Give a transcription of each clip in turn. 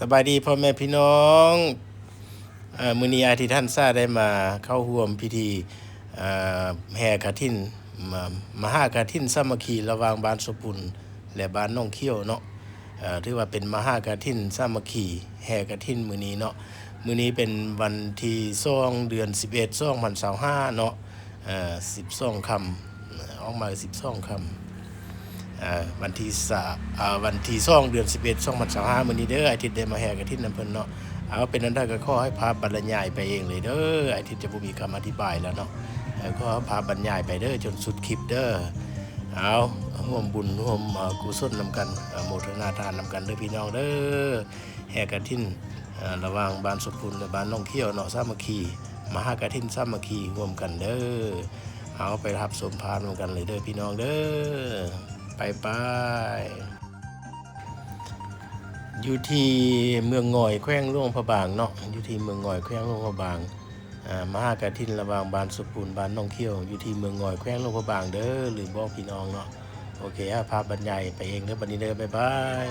ສະບາຍດີພໍ່ແມ່ພີ່ນ້ອງ ເອີ ມື້ນີ້ອ້າຍທິດຫັນສາໄດ້ມາເຂົ້າຮ່ວມພິທີ ເອີ ແຫ່ກະຖິນ ມະ ມະຫາກະຖິນສາມັກຄີລະຫວ່າງບ້ານໂສປຸນ ແລະ ບ້ານໜອງຂຽວເນາະ. ເອີ ຖືວ່າເປັນມະຫາກະຖິນສາມັກຄີແຫ່ກະຖິນມື້ນີ້ເນາະ. ມື້ນີ້ເປັນວັນທີສອງ ເດືອນສິບເອັດ ສອງພັນຊາວຫ້າເນາະ. ເອີ ສິບສອງຄ່ຳ ອອກມາສິບສອງຄ່ຳ ເອີ ວັນທີສາມ ເອີ ວັນທີສອງ ເດືອນສິບເອັດ ສອງພັນຊາວຫ້າ ມື້ນີ້ເດີ ອ້າຍທິດໄດ້ມາແຫ່ກະຖິນນຳເພິ່ນເນາະ. ເອົາ ເປັນອັນໃດກໍຂໍໃຫ້ພາບບັນລະຍາຍໄປເອງເລີຍເດີ ອ້າຍທິດຈະບໍ່ມີຄຳອະທິບາຍແລ້ວເນາະ. ເອີ ຂໍພາບບັນຍາຍໄປເດີ ຈົນສຸດຄລິບເດີ. ເອົາ ຮ່ວມບຸນຮ່ວມ ເອີ ກຸສົນນຳກັນ ເອີ ໂມທະນາທານນຳກັນເດີພີ່ນ້ອງເດີ. ແຫ່ກະຖິນ ເອີ ລະຫວ່າງບ້ານສົບພຸນ ແລະ ບ້ານໜອງຂຽວເນາະ ສາມັກຄີ ມະຫາກະຖິນສາມັກຄີຮ່ວມກັນເດີ. ເຮົາໄປຮັບຊົມພາບນຳກັນເລີຍເດີພີ່ນ້ອງເດີ. ໄປໆ ຢູ່ທີ່ເມືອງງອຍ ແຂວງຫຼວງພະບາງເນາະ ຢູ່ທີ່ເມືອງງອຍ ແຂວງຫຼວງພະບາງ. ເອີ ມະຫາກະຖິນລະຫວ່າງບ້ານສົບພຸນ ບ້ານໜອງຂຽວ ຢູ່ທີ່ເມືອງງອຍ ແຂວງຫຼວງພະບາງເດີ ລືມບອກພີ່ນ້ອງເນາະ. ໂອເຄ ພາບບັນຍາຍໄປເອງເດີ ບັດນີ້ເດີ ບາຍບາຍ.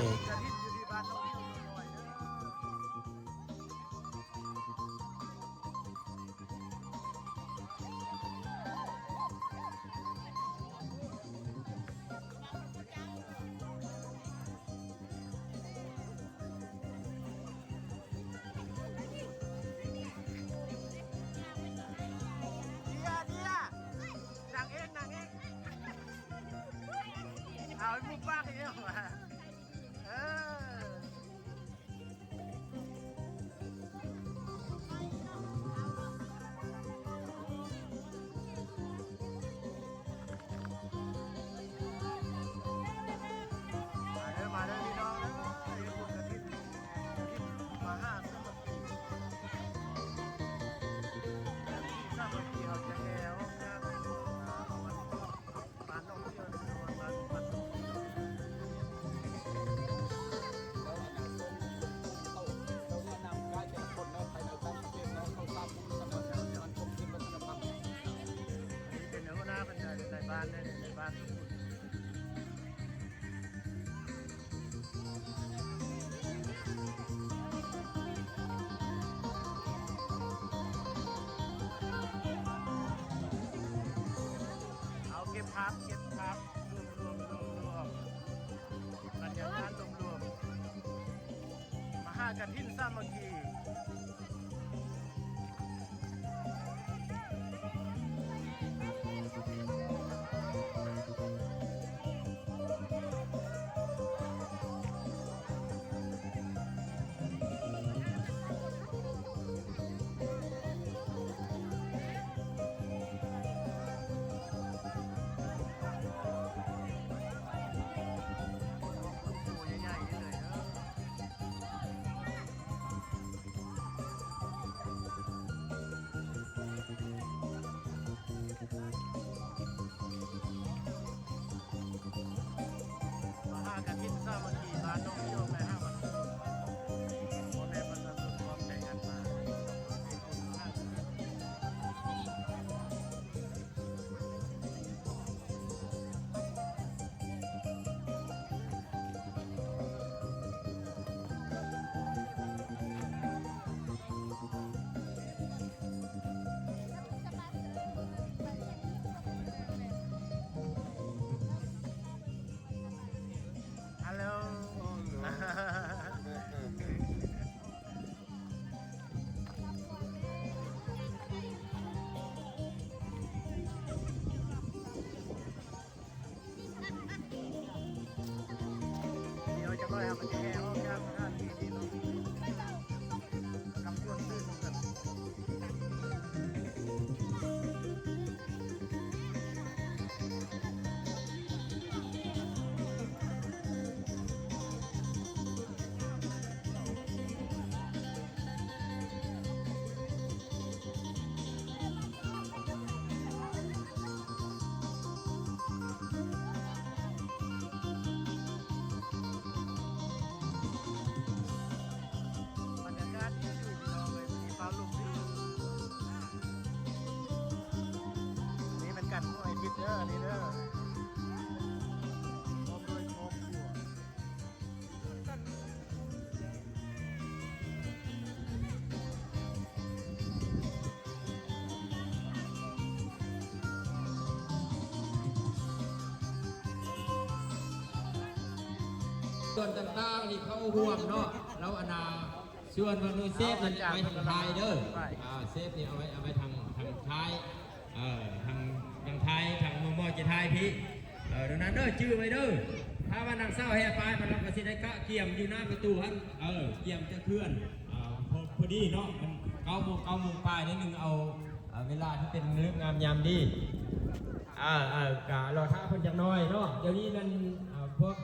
ເອົາໝູ່ປາກໃຫ້ເອົາວ່າ ເອີ. ມາເດີ ມາເດີພີ່ນ້ອງເດີ ເຮັດບຸນກະຖິນມະຫາສາມັກຄີ ສາມັກຄີ ເຮົາຈະແຫ່ອອກຈາກ ອ່າ ບ້ານໜອງຂຽວ ບ້ານ ບ້ານ ເປັນຫົວໜ້າເປັນນາຍ ນາຍບ້ານເດ້ ນາຍບ້ານ. ເອົາເກັບພາບ ເກັບພາບລວມໆ ລວມໆ ບັນຍາກາດລວມໆ ມະຫາກະຖິນສາມັກຄີ. ມະຫາກະຖິນສາມັກຄີບ້ານໜອງຂຽວ ໄປຫາວັດ ພໍ່ແມ່ປະຊາຊົນ ພວມໃຈກັນມາ. ດຽວຈັກໜ້ອຍເຮົາກໍຈະແຫ່ອອກຈາກສະຖານທີ່ນີ້ເນາະ ກັບຊວນອື່ນນຳກັນ. ບັນຍາກາດດີຢູ່ພີ່ນ້ອງເອີຍ ມີຟ້າລົມດີ. ນີ້ແມ່ນກັນຫົວອາທິດເດີ ນີ້ເດີ ພ້ອມດ້ວຍຄອບຄົວ. ສ່ວນຕ່າງໆນີ້ເຂົ້າຮ່ວມເນາະ ແລ້ວອັນນ່າ ສ່ວນຂອງເຊຟນັ້ນໄວ້ທາງທ້າຍເດີ ອ່າ ເຊຟນີ້ເອົາໄວ້ ເອົາໄວ້ທາງ ທາງທ້າຍ ເອີ ທາງ ທາງທ້າຍ ທາງໝໍໆຈະຖ່າຍພີ້ ເອີ ດັ່ງນັ້ນເດີ ຈື່ໄວ້ເດີ ຖ້າວ່ານາງສາວແຫ່ປາຍມາ ລາວກໍຊິໄດ້ກະກຽມຢູ່ໜ້າປະຕູຫັ້ນ ເອີ ກຽມຈະເຄື່ອນ ອ່າ ພໍ ພໍດີເນາະ ມັນເກົ້າໂມງ ເກົ້າໂມງປາຍໜ້ອຍໜຶ່ງ ເອົາ ເອີ ເວລາທີ່ເປັນເລີກງາມຍາມດີ ອ່າ ເອີ ກະລໍຖ້າເພິ່ນຈັກໜ້ອຍເນາະ ດຽວນີ້ແມ່ນ ເອີ ພວກ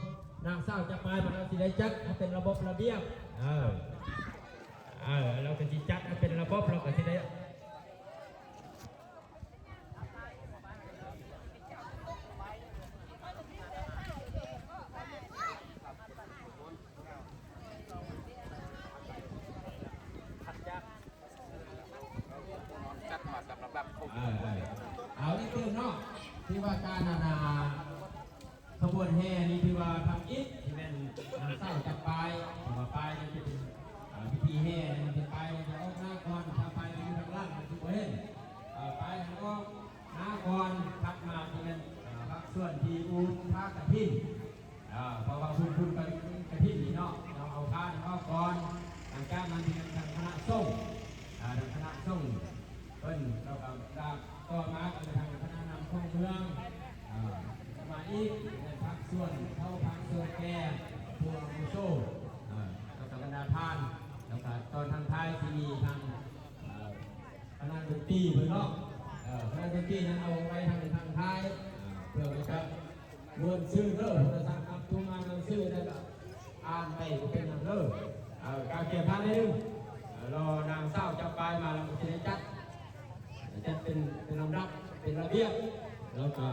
ນາງສາວຈະປາຍມາ ລາວຊິໄດ້ຈັດໃຫ້ເປັນລະບົບລະບຽບ ເອີ ເອີ ລາວກໍຊິຈັດໃຫ້ເປັນລະບົບ ລາວກໍຊິໄດ້ ຈັດມາຕາມລຳດັບຂອງ ເອີ ເອີ ເອົາອີກເທື່ອເນາະ ທີ່ວ່າການ ອັນນ່າ ຂະບວນແຫ່ນີ້ຖືວ່າທຳອິດ ທີ່ແມ່ນນາງສາວຈັບປາຍ ຖືວ່າປາຍນັ້ນຈະເປັນ ເອີ ພິທີແຫ່ນັ້ນ ເປັນປາຍນັ້ນຈະອອກໜ້າກ່ອນ ຖ້າປາຍຢູ່ທາງຫຼັງມັນຊິບໍ່ເຫັນ ເອີ ປາຍນັ້ນອອກໜ້າກ່ອນ ຖັດມາທີ່ແມ່ນ ເອີ ພາກສ່ວນທີ່ອຸ້ມຜ້າກະຖິນ ເອີ ເພາະວ່າບຸນ ບຸນກະ ກະຖິນນີ້ເນາະ ຕ້ອງເອົາຜ້ານັ້ນອອກກ່ອນ ຫຼັງຈາກນັ້ນທີ່ແມ່ນທາງຄະນະສົງ ເອີ ທາງຄະນະສົງ ເພິ່ນ ແລ້ວກໍ ຕໍ່ມາກໍເປັນທາງຄະນະນຳຂອງເມືອງ ອ່າ ມາອີກເປັນພາກສ່ວນເຖົ້າ ພາກສ່ວນແກ່ ຜູ້ອາວຸໂສ ອ່າ ແລ້ວກໍບັນດາທ່ານ ແລ້ວກໍຕອນທາງທ້າຍຊິມີທາງ ເອີ ຄະນະດົນຕີເພິ່ນເນາະ ເອີ ຄະນະດົນຕີນັ້ນເອົາໄວ້ທາງ ທາງທ້າຍ ອ່າ ເພື່ອໄວ້ຈະ ມ່ວນຊື່ນເດີ ໂທລະສັບກັບໂທມານຳຊື່ໄດ້ລະ ອ່ານໄປບໍ່ເປັນຫຍັງເດີ ເອີ ກະກຽມທ່າໜຶ່ງ ເອີ ລໍນາງສາວຈັບປາຍມາ ແລ້ວກໍຊິໄດ້ຈັດ ຈັດເປັນ ເປັນລຳດັບ ເປັນລະບຽບ ແລ້ວກໍ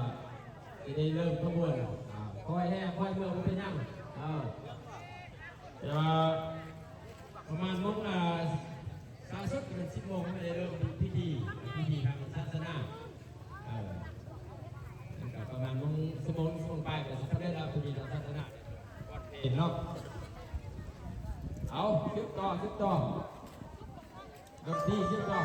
ຊິໄດ້ເລີ່ມຂະບວນ ອ່າ ຄ່ອຍແຫ່ຄ່ອຍເມືອ ບໍ່ເປັນຫຍັງ ເອີ ແຕ່ວ່າປະມານໂມງ ອ່າ ຊ້າສຸດເປັນສິບໂມງ ໃຫ້ໄດ້ເລີ່ມພິທີ ພິທີທາງສາສະໜາ ເອີ ມັນກໍປະມານໂມງ ຊົ່ວໂມງ ຊົ່ວໂມງປາຍກໍຊິສຳເລັດແລ້ວ ພິທີທາງສາສະໜາ ເຫັນເນາະ ເອົາ ສືບຕໍ່ ສືບຕໍ່ ດົນຕີ ສືບຕໍ່.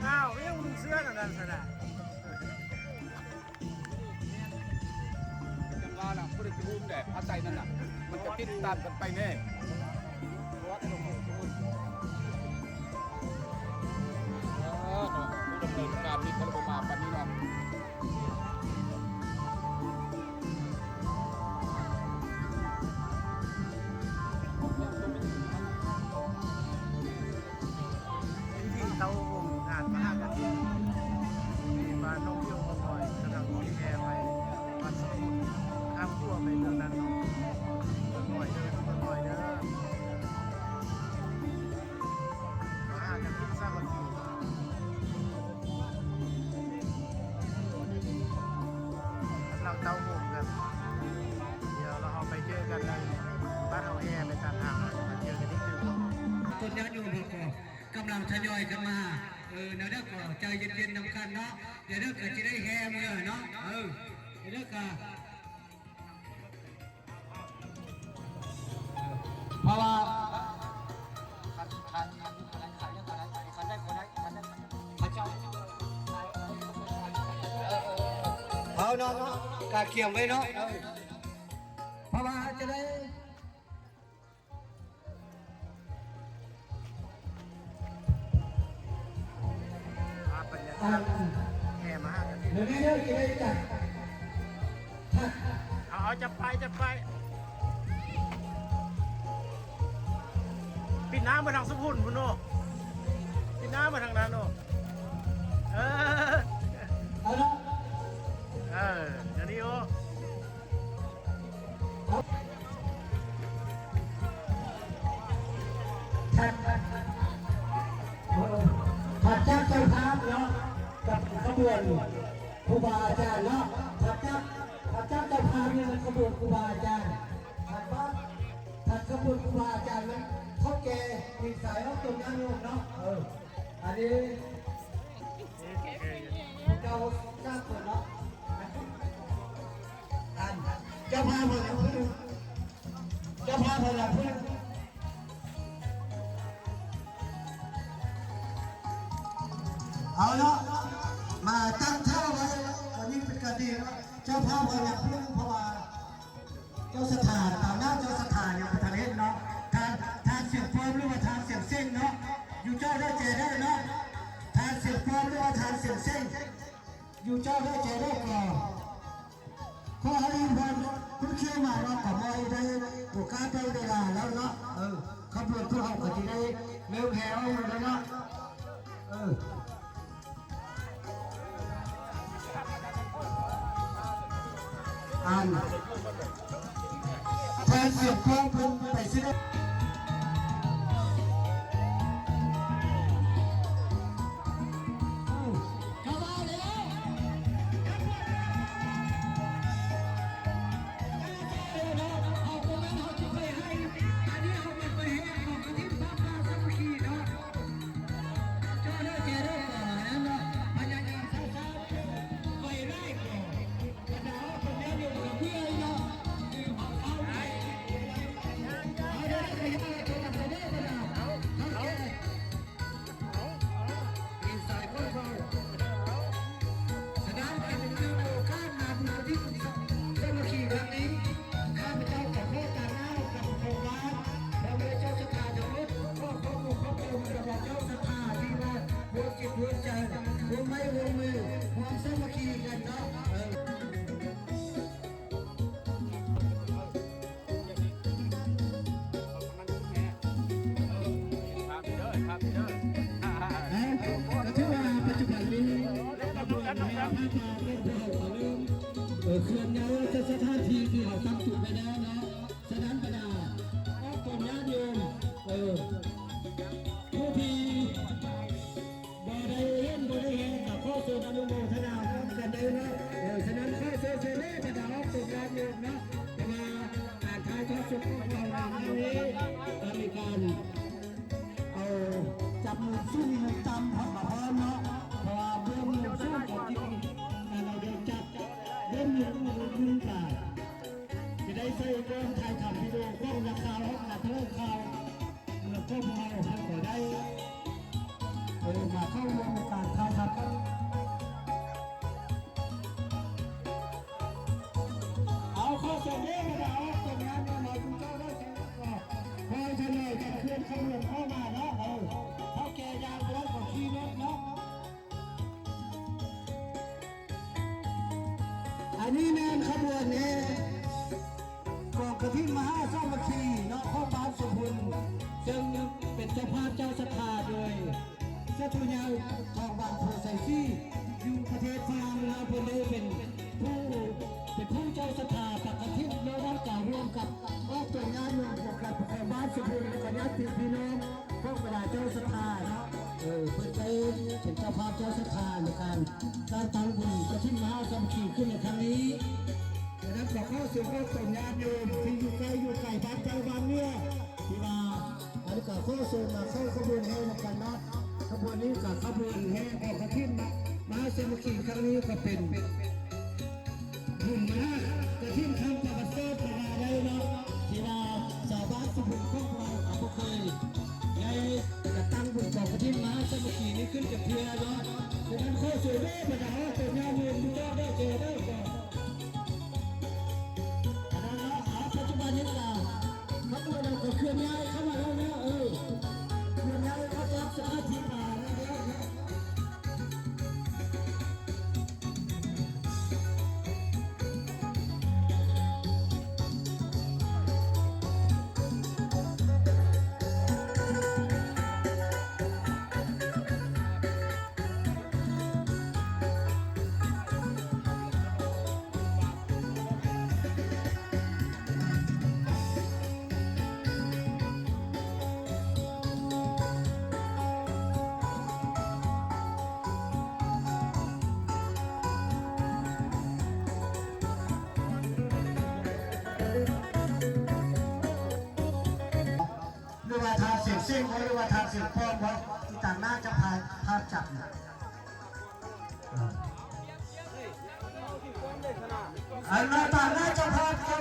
ອ້າວ ຍັງນຸ່ງເສື້ອນັ້ນຊັ້ນນະ. ຈັ່ງວ່ານະ ບໍ່ໄດ້ຈະຫຸ້ມແດດ ພາໃຕ້ນັ້ນນະ ມັນຈະຕິດຕາມກັນໄປແນ່. ເອີ ເນາະ ຜູ້ດຳເນີນການນີ້ເຂົາບໍ່ມາປານນີ້ເນາະ. ພິທີເຕົ້າໂຮມງານມະຫາກະຖິນ ທີ່ບ້ານໜອງຂຽວ ເມືອງນ້ອຍ ກຳລັງຊິແຫ່ໄປວັດສະພຸນ ຂ້າມຂົວໄປເມືອງນາງນອນ ເມືອງນ້ອຍເດີ ເມືອງນ້ອຍເດີ ມະຫາກະຖິນສາມັກຄີ ກຳລັງເຕົ້າໂຮມກັນ ດຽວເຮົາໄປເຈີກັນໃນບ້ານເຮົາແຫ່ໄປຕາມທາງ ມາເຈີກັນອີກຄືນ. ຕົ້ນຍາດໂຍມເຮົາກໍ ກຳລັງທະຍອຍກັນມາ ເອີ ແນວໃດກໍໃຈເຢັນໆນຳກັນເນາະ ດຽວເດີກໍຊິໄດ້ແຫ່ເມືອເນາະ ເອີ ດຽວເດີກໍ ເພາະວ່າ ເອົາເນາະ ເນາະ ກະກຽມໄວ້ເນາະ ເອີ ເພາະວ່າຈະໄດ້ ພາບບັນຍາກາດແຫ່ມະຫາກະຖິນ ເດີ ເດີ ຊິໄດ້ຈັດ ເອົາ ເອົາ ຈັບໄປ ຈັບໄປ ປິ່ນໜ້າມາທາງສຸພຸນພຸ້ນໂອ ປິ່ນໜ້າມາທາງນັ້ນໂອ ເອີ ເອົາລະ ເອີ ດຽວນີ້ໂອ ຖັດ ຖັດຈາກເຈົ້າພາບເນາະ ກັບຂະບວນຄູບາອາຈານເນາະ ຖັດຈາກ ຖັດຈາກເຈົ້າພາບນີ້ແມ່ນຂະບວນຄູບາອາຈານ ຖັດມາ ຖັດຂະບວນຄູບາອາຈານແມ່ນເຖົ້າແກ່ເປັນສາຍອອກຕົນຍາດໂຍມເນາະ ເອີ ອັນນີ້ ເຈົ້າກາບເພິ່ນເນາະ ອັນ ເຈົ້າພາບເອົາຫຍັງເພິ່ນ ເຈົ້າພາບເອົາຫຍັງເພິ່ນ ເອົາເນາະ ມາຕັ້ງແຖວໄວ້ ວັນນີ້ເປັນການດີເນາະ ເຈົ້າພາບເອົາຫຍັງເພິ່ນ ເພາະວ່າ ເຈົ້າສັດທາ ຕາມໜ້າເຈົ້າສັດທາຍັງບໍ່ທັນເຫັນເນາະ ທ່ານ ທ່ານສຽງປ້ອມ ຫຼືວ່າທ່ານສຽງເສັງເນາະ ຢູ່ເຈົ້າເດີ ແຈເດີເນາະ ທ່ານສຽງປ້ອມ ຫຼືວ່າທ່ານສຽງເສັງ ຢູ່ເຈົ້າເດີ ແຈເດີ ກໍຂໍໃຫ້ເພິ່ນ ເພິ່ນເຂົ້າມາເນາະ ກໍບໍ່ໄດ້ໂອກາດໄດ້ເວລາແລ້ວເນາະ ເອີ ຂະບວນພວກເຮົາກໍຊິໄດ້ເລີ່ມແຫ່ອອກມາແລ້ວເນາະ ເອີ. ອັນ ແທນສຽງຂອງເພິ່ນໄປຊິເດ້ ກະວ່າແລ້ວ ເຮົາບໍ່ແມ່ນເຮົາຊິໄປໃຫ້ ອັນນີ້ເຮົາແມ່ນໄປແຫ່ຂອງກະຖິນຜ້າປ່າສາມັກຄີເນາະ. ເຈົ້າເດີ ແຈເດີ ກໍນັ້ນເນາະ ພະຍາຍາມເຊົາໆ ໄປໄດ້ກໍ ບັນດາເຮົາຄົນແນວດຽວກັນເມື່ອຍເນາະ ຄືເຮົາເຊົາໄປ ເຮົາໄດ້ໄປຫາຕົວນຳເດີບັນດາເຮົາແກ່ ມີສາຍຄົນເວົ້າ ສະນັ້ນ ເປັນໂອກາດງາມທີ່ສຸດສາມັກຄີຄັ້ງນີ້ ຂ້າພະເຈົ້າຂໍຂໍຕາງໜ້າກັບຂອງຫວານ ແລະເຈົ້າສັດທາທັງໝົດ ຂໍຂອບຄຸນຂອບຄຸນສຳລັບເຈົ້າສັດທາທີ່ວ່າຮ່ວມຈິດຮ່ວມໃຈ ຮ່ວມໄມ້ຮ່ວມມື ຮ່ວມສາມັກຄີກັນເນາະ ເອີ ເອີ ກໍຖືວ່າປັດຈຸບັນນີ້ ຂະບວນແຫ່ຜ້າປ່າຂອງພວກເຮົາກໍເລີ່ມ ເອີ ເຄື່ອນຍ້າຍຈາກສະຖານທີ່ທີ່ເຮົາຕັ້ງຈຸດໄວ້ແລ້ວເນາະ. ສະນັ້ນບັນດາອອກຕົນຍາດໂຍມ ເອີ ຜູ້ທີ່ບໍ່ໄດ້ເຫັນບໍ່ໄດ້ເຫັນ ກໍຂໍເຊີນອະນຸໂມທະນາພ້ອມກັນເດີເນາະ. ເອີ ສະນັ້ນຂໍເຊີນເຊີນເດີບັນດາອອກຕົນຍາດໂຍມເນາະ ເພາະວ່າການຖ່າຍທອດສົດຂອງເຮົາໃນຄັ້ງນີ້ ກໍມີການ ເອົາຈັບມຸມສູງມຸມຕ່ຳເຂົ້າມາພ້ອມເນາະ ເພາະວ່າເບື້ອງມຸມສູງກໍຈະມີການເອົາເດີນຈັບ ເບື້ອງມຸມຕ່ຳກໍຈະໄດ້ໃສ່ກ້ອງຖ່າຍທຳວິດີໂອຂອງນັກຂ່າວ ຮອບງານຖະແຫຼງຂ່າວ ເມືອງຂອງພວກເຮົາເພິ່ນກໍໄດ້ ເອີ ມາເຂົ້າຮ່ວມໃນການຖ່າຍທຳກັນ. ເອົາ ຂໍເຊີນເດີບັນດາອອກຕົນຍາດໂຍມເຮົາ ເຈົ້າໄດ້ໃຊ້ແລ້ວກໍ ຂໍໃຫ້ທ່ານໄດ້ຈັດເຄື່ອນຂະບວນເຂົ້າມາເນາະ. ເອີ ເຖົ້າແກ່ຍ່າງບໍ່ໄດ້ກໍຂີ່ລົດເນາະ. ອັນນີ້ແມ່ນຂະບວນແຫ່ກອງກະຖິນມະຫາສາມັກຄີເນາະ ຂອງບ້ານສົມບຸນ ເຊິ່ງເປັນເຈົ້າພາບເຈົ້າສັດທາໂດຍ ສາທຸຍາວທອງວັງໂພໄຊຊີຢູ່ປະເທດຝຣັ່ງເນາະ ເພິ່ນໄດ້ເປັນຜູ້ ເປັນຜູ້ເຈົ້າສັດທາປັກກະຖິນ ແລ້ວນັ້ນກໍຮ່ວມກັບອອກຕົນຍາດໂຍມຂອງກັນ ຂອງບ້ານສົມບຸນ ແລະກໍຍາດຕິພີ່ນ້ອງຂອງບັນດາເຈົ້າສັດທາເນາະ ເອີ ເພິ່ນໄດ້ເປັນເຈົ້າພາບເຈົ້າສັດທາໃນການສ້າງຕັ້ງບຸນກະຖິນມະຫາສາມັກຄີຂຶ້ນໃນຄັ້ງນີ້. ສະນັ້ນກໍຂໍເຊີນອອກຕົນຍາດໂຍມທີ່ຢູ່ໃກ້ຢູ່ໄກ ບ້ານໃກ້ບ້ານເໜືອ ທີ່ວ່າ ອັນນີ້ກໍຂໍເຊີນມາເຂົ້າຂະບວນແຫ່ນຳກັນເນາະ. ຂະບວນນີ້ກໍຂະບວນແຫ່ຂອງກະຖິນມະ ມະຫາສາມັກຄີຄັ້ງນີ້ກໍເປັນບຸນມະຫາກະຖິນຄັ້ງປະຫວັດສາດກໍວ່າໄດ້ເນາະ ທີ່ວ່າຊາວບ້ານສຸບຸນຂອງພວກເຮົາກໍບໍ່ເຄີຍໄດ້ຈັດຕັ້ງບຸນກອງກະຖິນມະຫາສາມັກຄີນີ້ຂຶ້ນຈັກເທື່ອເນາະ. ສະນັ້ນຂໍເຊີນເດີບັນດາເຮົາເປັນຍາດໂຍມເຈົ້າໄດ້ເຈີໄດ້ກໍ ອັນນັ້ນເນາະ ເອົາ ປັດຈຸບັນນີ້ກໍ ຂະບວນເຮົາກໍເຄື່ອນຍ້າຍເຂົ້າມາແລ້ວເນາະ ເອີ ເຄື່ອນຍ້າຍເຂົ້າຈາກສະຖານທີ່ມາແລ້ວເນາະ. ຫຼືວ່າທ່ານເສງເສັງບໍ່ ຫຼືວ່າທ່ານເສງປ້ອມບໍ່ ທີ່ຕາງໜ້າເຈົ້າພາບ ພາບຈັບນີ້ ເອີ ອັນມາຕາງໜ້າເຈົ້າພາບ ເຈົ້າ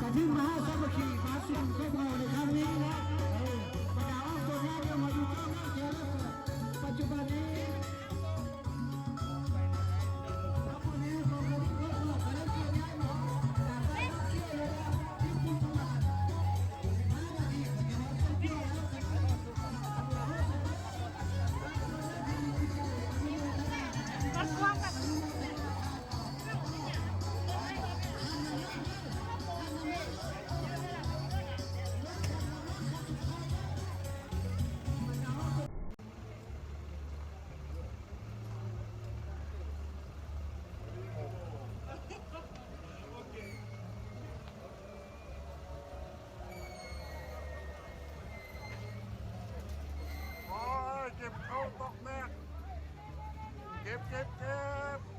ກະຖິນມະຫາສາມັກຄີມາສູ່ພວກເຮົາໃນຄັ້ງນີ້ເນາະ. ເອີ ບັນດາອອກຕົວແທນເຮົາຢູ່ເຈົ້າໜ້າເສຍແລ້ວ ປັດຈຸບັນນີ້ ໂອ້ຍ ເກັບເຂົ້າຕອກແມກ ເກັບ ເກັບ ເກັບ. ເ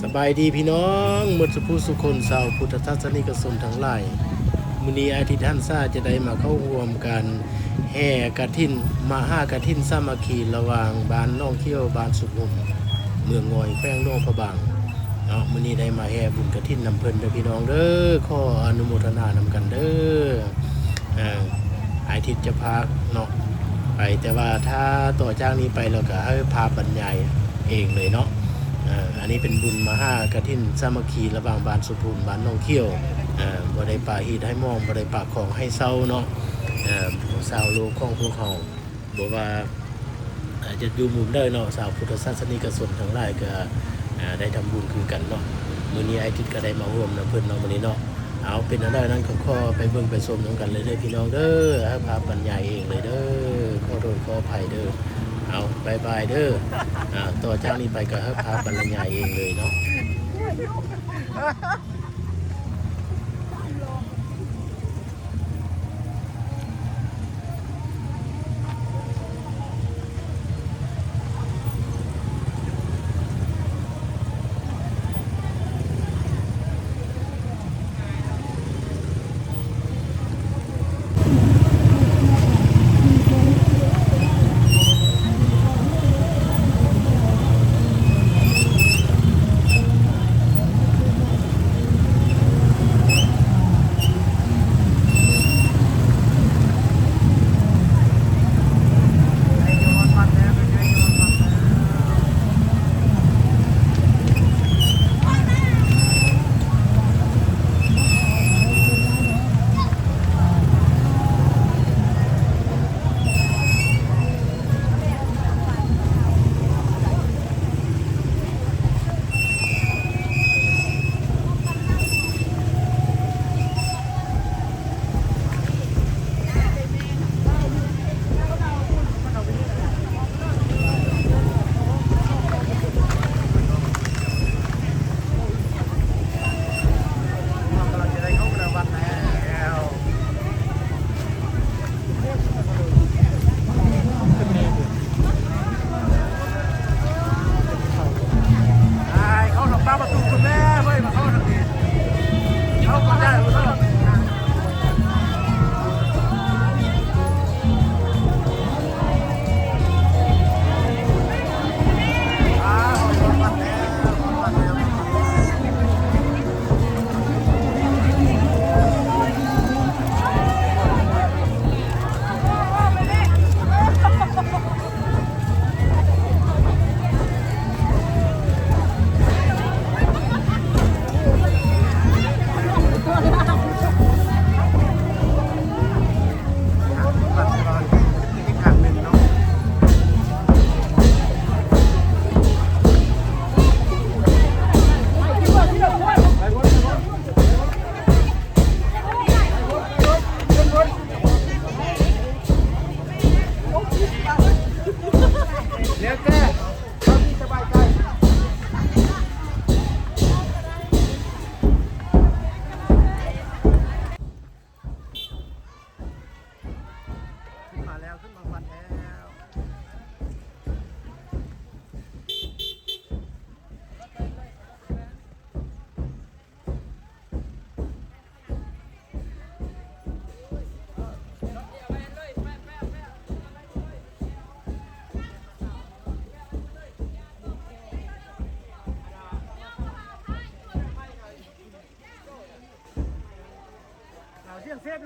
ສະບາຍດີພີ່ນ້ອງໝົດສຸຜູ້ສຸຄົນ ຊາວພຸດທະສາສະນິກະຊົນທັງຫຼາຍ. ມື້ນີ້ອາທິດຫັນສາຈະໄດ້ມາເຂົ້າຮ່ວມການແຫ່ກະຖິນ ມະຫາກະຖິນສາມັກຄີລະຫວ່າງບ້ານໜອງຂຽວ ບ້ານສຸກຫຸມ ເມືອງງອຍ ແຂວງຫຼວງພະບາງເນາະ. ມື້ນີ້ໄດ້ມາແຫ່ບຸນກະຖິນນຳເພິ່ນເດີພີ່ນ້ອງເດີ ຂໍອະນຸໂມທະນານຳກັນເດີ. ເອີ ອ້າຍທິດຈະພາເນາະໄປ ແຕ່ວ່າຖ້າຕໍ່ຈາກນີ້ໄປແລ້ວກໍໃຫ້ພາບັນຍາຍເອງເລີຍເນາະ. ເອີ ອັນນີ້ເປັນບຸນມະຫາກະຖິນສາມັກຄີລະຫວ່າງບ້ານສຸພູນ ບ້ານໜອງຂຽວ. ເອີ ບໍ່ໄດ້ປາຮີດໃຫ້ມອງ ບໍ່ໄດ້ປາກຂອງໃຫ້ເຊົາເນາະ. ເອີ ຊາວໂລກຂອງພວກເຮົາ ບໍ່ວ່າ ອາ ຈະຢູ່ມຸມໃດເນາະ ຊາວພຸດທະສາສະນິກະຊົນທັງຫຼາຍກໍ ອາ ໄດ້ທຳບຸນຄືກັນເນາະ. ມື້ນີ້ອ້າຍທິດກໍໄດ້ມາຮ່ວມນຳເພິ່ນເນາະ ມື້ນີ້ເນາະ. ເອົາ ເປັນແນວໃດນັ້ນກໍຂໍໄປເບິ່ງໄປຊົມນຳກັນເລີຍເດີພີ່ນ້ອງເດີ. ໃຫ້ພາບັນຍາຍເອງເລີຍເດີ ຂໍໂທດຂໍອະໄພເດີ. ເອົາ ບາຍບາຍເດີ. ອາ ຕໍ່ຈາກນີ້ໄປກໍໃຫ້ພາບັນຍາຍເອງເລີຍເນາະ.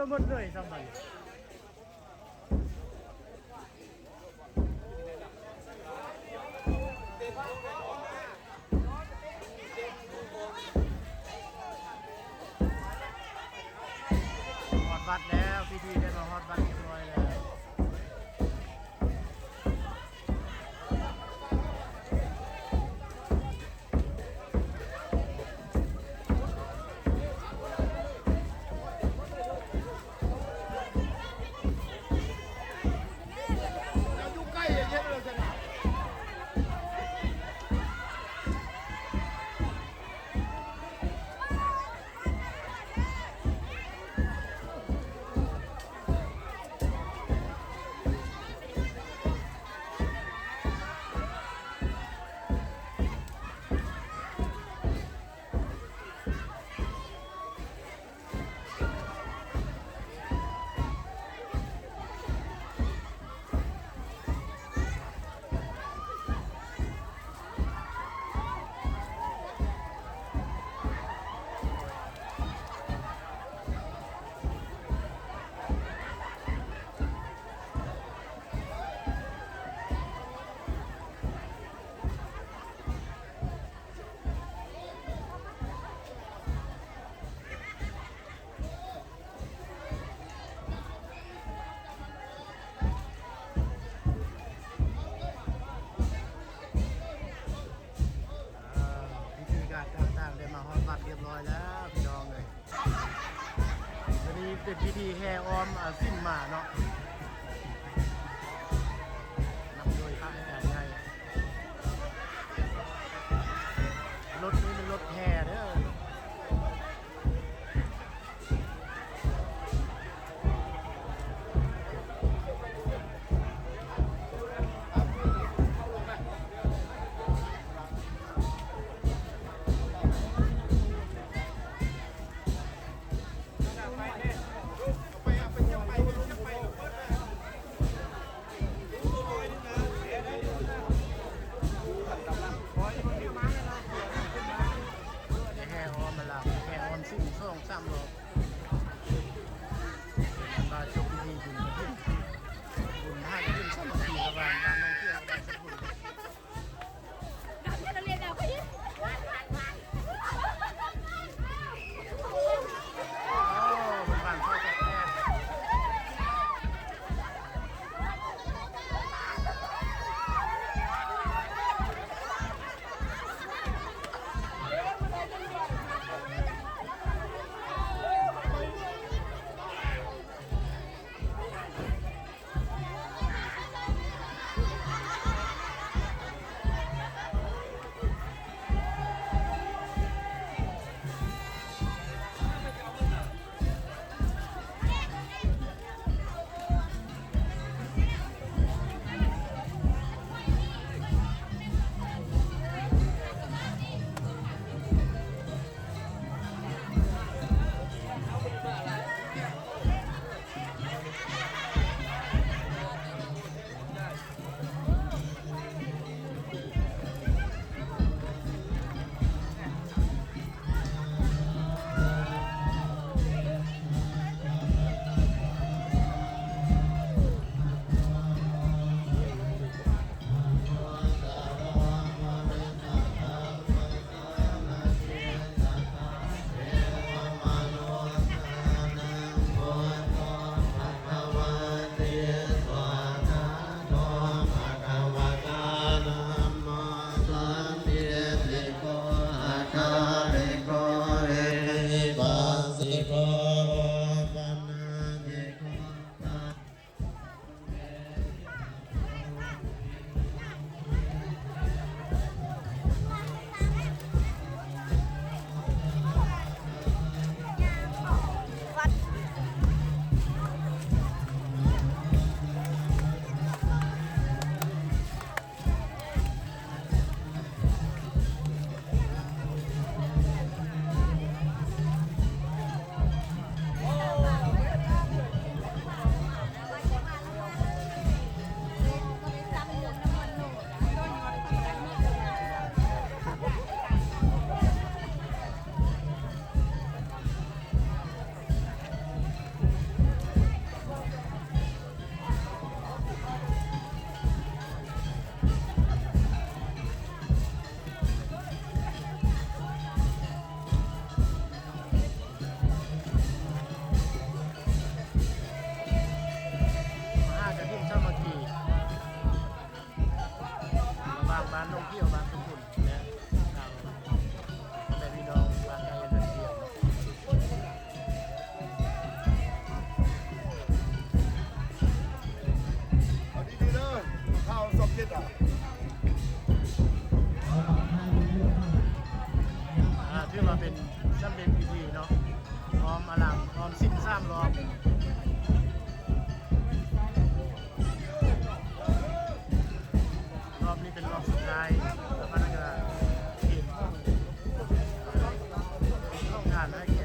ໝົດເລີຍ ສຳບັດ ຮອດວັດແລ້ວ ພິທີໄດ້ມາຮອດວັດຮຽບຮ້ອຍແລ້ວ. ອ່າ ພິທີການຕ່າງໆ ໄດ້ມາຮອດວັດຮຽບຮ້ອຍແລ້ວ ພີ່ນ້ອງເອີຍ. ອັນນີ້ເປັນພິທີແຫ່ອ້ອມ ອ່າ ສິມໝາເນາະ ນຳໂດຍພະອາຈານໃຫຍ່. ລົດນີ້ແມ່ນລົດແຫ່ເດີ. ແຫ່ອ້ອມມາລາວ ແຫ່ອ້ອມສິມສອງສາມຮອບ ເປັນອັນວ່າຈົບພິທີບຸນກະຖິນ ບຸນທາດກະຖິນສາມັກຄີລະຫວ່າງບ້ານໜອງຂຽວກັບບ້ານສະພຸນ. ວ່າເປັນ ສຳເລັດພິທີເນາະ ອ້ອມອາລາມ ອ້ອມສິນສາມລອບ ລອບນີ້ເປັນລອບສຸດທ້າຍ ແລ້ວມັນກໍເຫັນຂອງທານໃຫ້